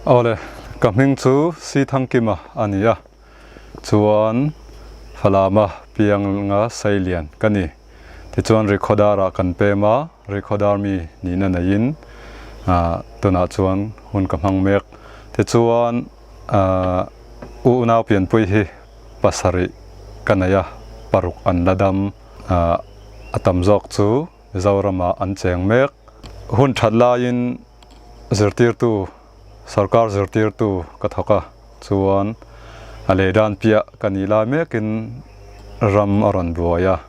Awle, ka hming chu Si Thangkima a ni a, chuan Falama pianga Seilian ka ni. Tichuan Rikhodar ah kan pem a, Rikhodar mi nihna neiin tunah chuan hun ka hmang mek. Tichuan u unau pianpui hi pasarih ka nei a, paruk an la dam. A tam zawk chu Mizoramah an cheng mek. Hun that laiin zirtirtu, sorkar zirtirtu ka thawk a, chuan a lei dan piah ka nih lai mekin ram a rawn buai a,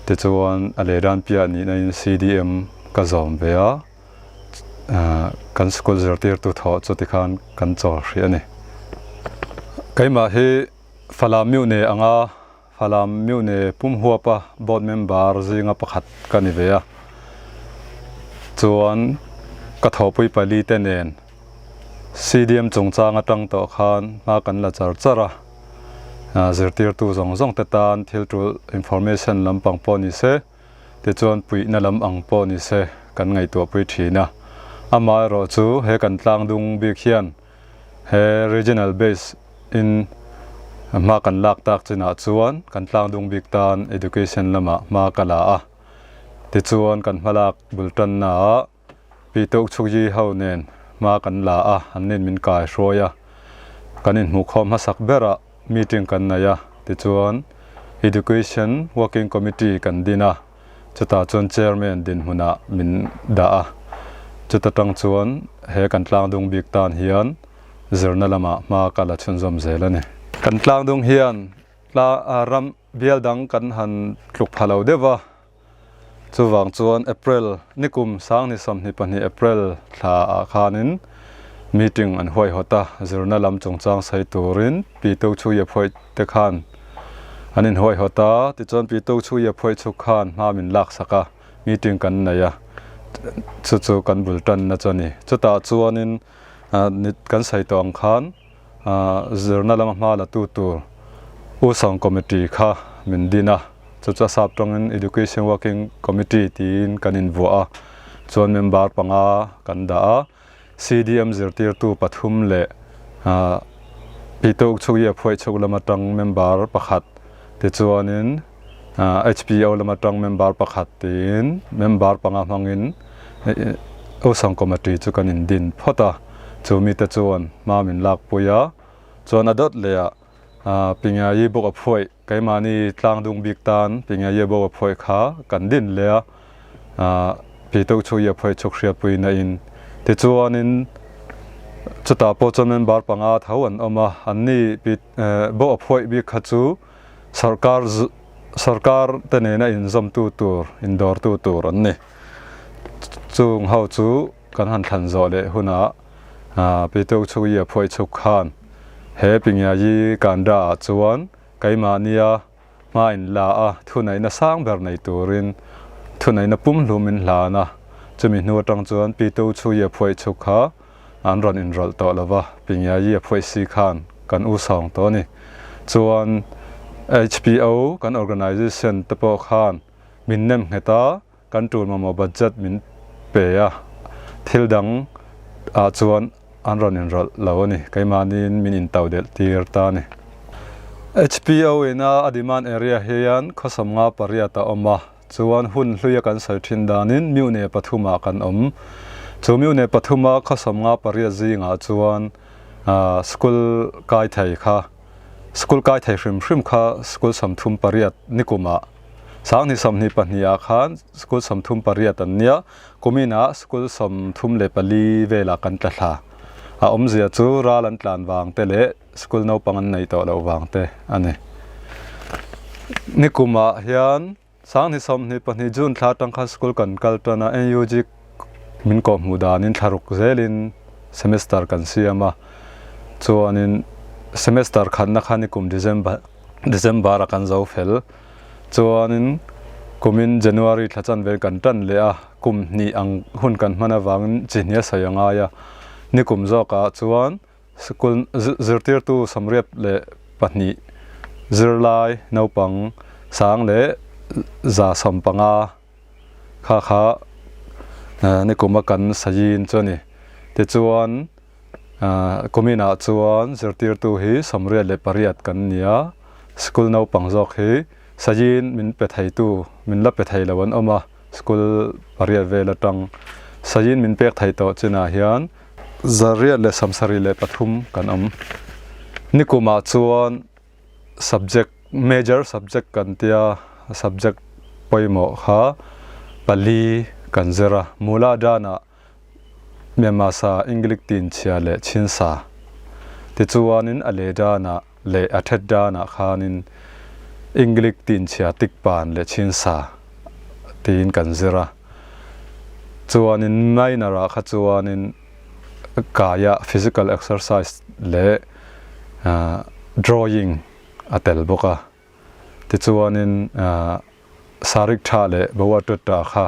tichuan a lei dan piah nihna in CDM ka zawm ve a, kan school zirtirtu thawh chu tikhan kan chawl hrih a ni. Keimah hi Falam Mune anga Falam Mune pumhuapa board member zinga pakhat ka ni ve a, chuan ka thawhpui pali te nen CDM chungchang atang tawh khan hma kan la char char a, zirtirtu zawng zawng te tan thil tul information lampang pawh ni se tichuan puihna lam ang pawh ni se kan ngaihtuahpui thin a, amaherawh chu he kan tlangdung bik hian He regional base in hma kan lak tak chinah chuan kan tlangdung bik tan education lamah hma ka la a, tichuan kan hmalak bul tanna ah Pi Tuk Chuk Yi ho nen hma kan la a, an nin min kai hruai a, kan inhmuhkhawm hmasak berah meeting kan nei a, tichuan Education Working Committee kan din a. Chutah chuan chairman dinhmunah min dah a, chuta tang chuan he kan tlangdung bik tan hian zirna lamah hma ka la chhunzawm zel a ni. Kan tlangdung hian ram bial dang kan han tluk pha lo deuh va, chuvang chuan April nikum sangni 22 April thla ah khanin meeting an huaihawt a, zirna lam chungchang sawi turin Pi Tuk Chhuia Phuaih te khan an inhuaihawt a, tichuan Pi Tuk Chhuia Phuaih chhuk khan hma min laksak a, meeting kan nei a, chu chu kan bul tanna chu a ni. Chutah chuanin kan sawi tawh ang khan zirna lama hma la tu tur U Sawng Committee kha min din a, chu chu a sap tawngin Education Working Committee tiin kan invuah a, chuan member panga kan dah a. CDM zirtirtu pathum leh Pituk chhuk i phuaih chhuk lam atang member pakhat tichuanin HPO lam atang member pakhat tiin member panga hmangin Usang Committee chu kan indin phawt a, chu mite chuan hma min lakpui a, chuan a dawt leh ah Pingayi bawk a phuaih keimahni tlangdung bik tan Pingayi bawk a phuaih kha kan din leh a. Pituk chu i a phuaih chuk hriatpui na in. Tichuanin chutah pawh chuan member panga tho an awm a, anni bawh a phuaih bik kha chu sorkar sorkar te nena inzawmtu tur, indawrtu tur an ni. Chung ho chu kan han thlan zawh leh hunah Pituk chu i a phuaih chuk khan he Pingiayi Kanda ah chuan keimahnia Hma in la a, thuneihna sang ber nei turin thuneihna pumhlum in hlan a, chumi hnu atang chuan Pi Tu Chu Ye Phuaih Chuk kha an rawn inrawlh tawh lo va, Pi Ngia Ye Phuaih Si khan kan u sawng tawh a ni. Chuan HPO kan organisation te pawh khan min nem nghet a, kan tul mamawh budget min pe a, thil dang ah chuan an rawn inrawlh lo a ni, keimahniin min intodelh tir ta a ni. HPO in a a demand area hian khawsawm nga pariat a awm a, chuan hun hluia kan sawi thin danin Mune pathumah kan awm. Chu Mune pathuma khawsawm nga pariat zingah chuan school kai thei kha school kai thei hrim hrim kha school 38 nikumah 2022 ah khan school 38 an nia, kumin ah school 34 velah kan tla thla. A awmzia chu ral an tlan vang te leh school naupang an nei tawh loh vang te a ni. Nikum ah hian 2022 June thla atang khan school kan kal tan a, NUG min kawhhmuh danin thla ruk zelin semester kan siam a, chuanin semester khatna kha nikum December December a kan zo fel. Chuanin kumin January thla chanve kan tan leh a, kum hnih ang hun kan hman avangin chi hnih a sawi a ngai a. Nikum zawkah chuan sikul zirtirtu 62 zirlai naupang 115 kha kha nikuma kan sawiin chu a ni. Tichuan. Kumin ah chuan zirtirtu hi 88 kan ni a, school naupang zawk hi sayin min pe theitu min la pe thei lo an awm a, school pariat vel atang sayin min pek thei tawh chinah hian 173 kan awm. Nikumah chuan subject major subject kan tia subject pawimawh kha pali kan zir a, Mula danah Myanmar sa English tin chhia leh chin sa. Tichuanin a le danah leh a thet danah khanin English tin chhia tik pan leh chin sa tiin kan zir a. Chuanin minor ah kha chuanin kaiah physical exercise leh drawing a tel bawk a. Tichuanin sarik tha leh boa tutta kha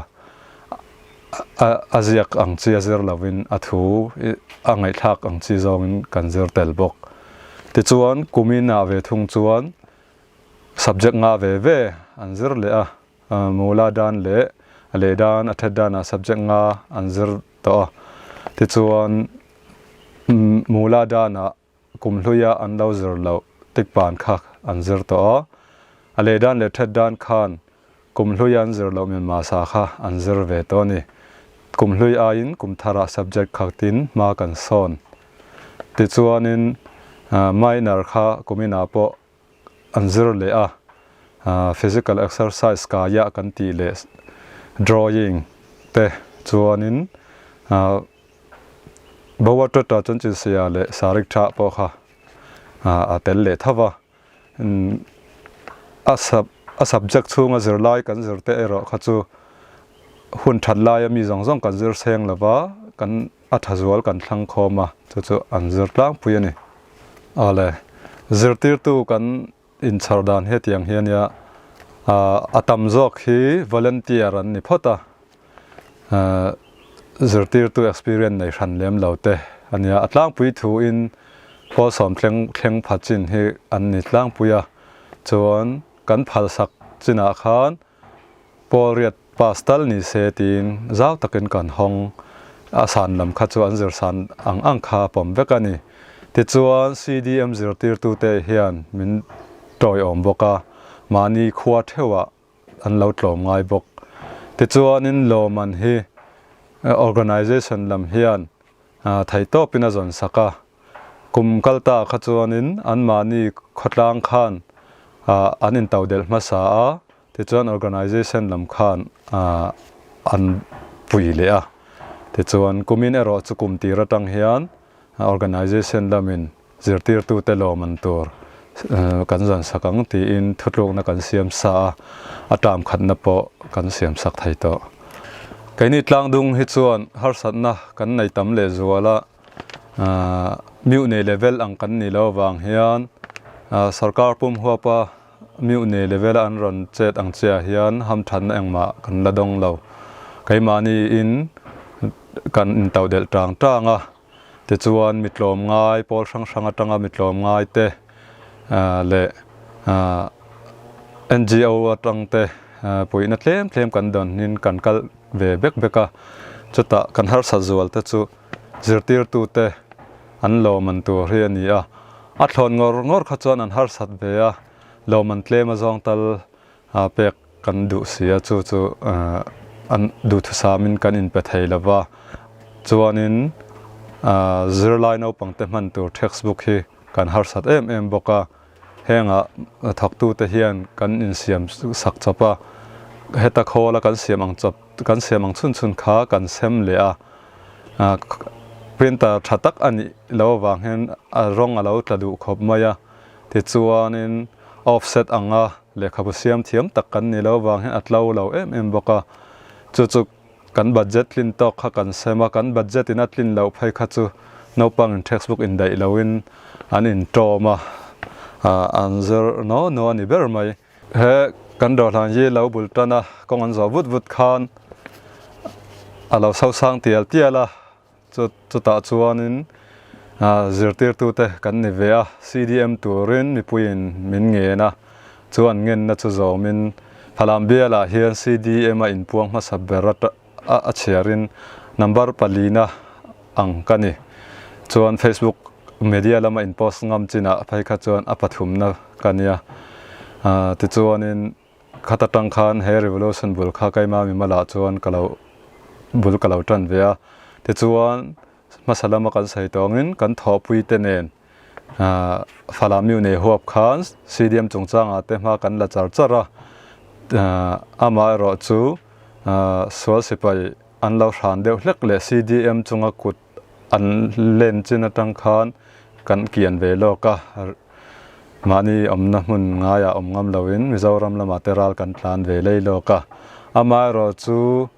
a ziak ang chi a zir lovin a thu a ngaihthlak ang chi zawngin kan zir tel bawk. Tichuan kumin ah ve thung chuan subject nga ve ve an zir leh a, mula dan leh a leh dan a that danah subject nga an zir tawh a. Tichuan mula danah kum hluia an lo zir loh tikpan kha an zir tawh a, a leh dan leh that dan khan kum hluia an zir loh Myanmar sa kha an zir ve tawh a ni. Kum hlui aiin kum tharah subject khatin hma kan sawn. Tichuanin minor kha kuminah pawh an zir leh a, physical exercise kaiah kan tih leh drawing te chuanin Bawatata chanchinsia leh sarik tha pawh kha a tel leh tho va, a subject chhunga zirlai kan zir te erawh kha chu hun that laia mi zawng zawng kan zir seng lova kan a tha zual kan thlang khawm a, chu chu an zir tlangpui a ni. Awle, zirtirtu kan inchhar dan hetiang hi a nia, a tam zawk hi volunteer an ni phawt a, zirtirtu experience nei hran lem lo te a nia, a tlangpui thuin pawl sawm thleng thleng pha chin hi an ni tlangpui a, chuan kan phalsak chinah khan Pawl riat pass tal ni se tiin zau takin kan hawng. A san lam kha chu an zir san ang ang kha a pawm vek a ni. Tichuan CDM zirtirtute hian min tawiawm bawk a, mahni khua theuhah an lo tlawm ngai bawk. Tichuanin lawmman hi organisation lam hian theihtawpin a zawn sak a. Kum kal ta kha chuanin anmahni khawtlang khan an intodelh hmasa a, tichuan organisation lam khan an pui leh a. Tichuan kumin erawh chu kum tir atang hian organisation lamin zirtirtute lawm an tur kan zan sak ang tiin thutlukna kan siam sa a, a term khatna pawh kan siam sak thei tawh. Keini tlangdung hi chuan harsatna kan nei tam lehzual a. Mihne level ang kan nih loh avang hian sorkar pum huapa mihne level a an rawn chet ang chiah hian hamthatna engmah kan la dawng lo. Keimahni in kan intodelh tang tang a, tichuan mi tlawm ngai pawl hrang hrang atanga mi tlawm ngai te leh NGO atang te puihna tlem tlem kan dawn hin kan kal ve bek bek a, chutah kan harsat zual te chu zirtirtute an lawm an tur hi a ni a, a thlawn ngawr ngawr kha chuan an harsat ve a, lawm an tlem a zawng tal pek kan duh si a, chu chu an duhthusamin kan inpe thei lo va, chuanin zirlai naupangte hman tur textbook hi kan harsat em em bawk a. Hengah thawktute hian kan insiam sak chawp a, heta khawla kan siam ang chawp kan siam ang chhun chhun kha kan sem leh a, printer tha tak a nih loh avang hian a rawng a lo tla duh khawp mai a, tichuanin offset anga lehkhabu siam thiam tak kan nih loh avang hian a tlo lo em em bawk a, chu chu Kan budget tlin tawk kha kan sem a, kan budget in a tlin loh phei kha chu naupang in textbook in daih lo in an in tawm a, an zir naw naw a ni ber mai. He kan dawhlan hi lo bul tan a, kawng an zawh vut vut khan a lo sosang tial tial a, Chu chutah chuanin zirtirtute kan ni ve a, CDM turin mipuiin min ngen a, chu an ngenna chu zawmin Falam bialah hian CDM a inpuang hmasa ber a a chhiarin number palina ang ka ni. Chuan Facebook media lama in post ngam chinah phei kha chuan a pathumna ka nia. Tichuanin khata tang khan he revolution bul kha keima mimala chuan ka lo bul ka lo tan ve a. Tichuan hmasa lama kan sawi tawngin kan thawhpui te nen Falam mi nei huap khan CDM chungchangah te hma kan la char char a. Amaherawhchu sual sipai an lo hran deuh hlek leh CDM chunga kut an len chin atang khan kan kian ve lawk a, mahni awmna hmun ngaiah awm ngam loin Mizoram lamah te ral kan tlan ve lei lawk a. Amaherawhchu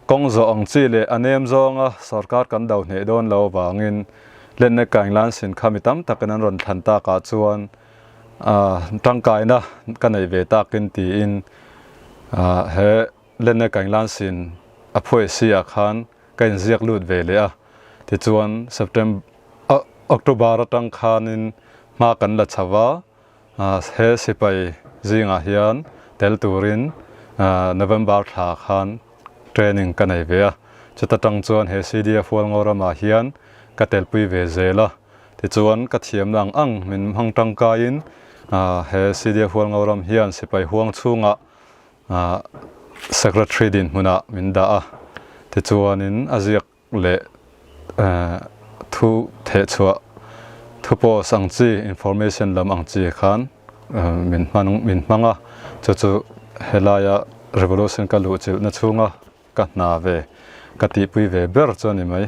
kawng zawh ang chi leh a nem zawnga sorkar kan do hneh dawn lo avangin lenna kainglan sin kha mi tam takin an rawn thlan takah chuan tangkaina ka nei ve takin tiin he Lenna Kainglan sin a phuai si ah khan ka inziak lut ve leh a, tichuan September, October atang khanin hma kan la chho a, he sipai zingah hian tel turin November thla khan training ka nei ve a, chuta tang chuan he CDF Hualngo ramah hian ka telpui ve zel a, tichuan ka thiamna ang ang min hmang tangkaiin he CDF Hualngo ram hian sipai huang chhungah Secretary dinhmunah min dah a, tichuanin a ziak leh thu thehchhuah, thu post ang chi, information lam ang chi khan min hmang min hmang a, chu chu helaia revolution ka luhchilhna chhunga ka hna ve, ka tihpui ve ber chu a ni mai.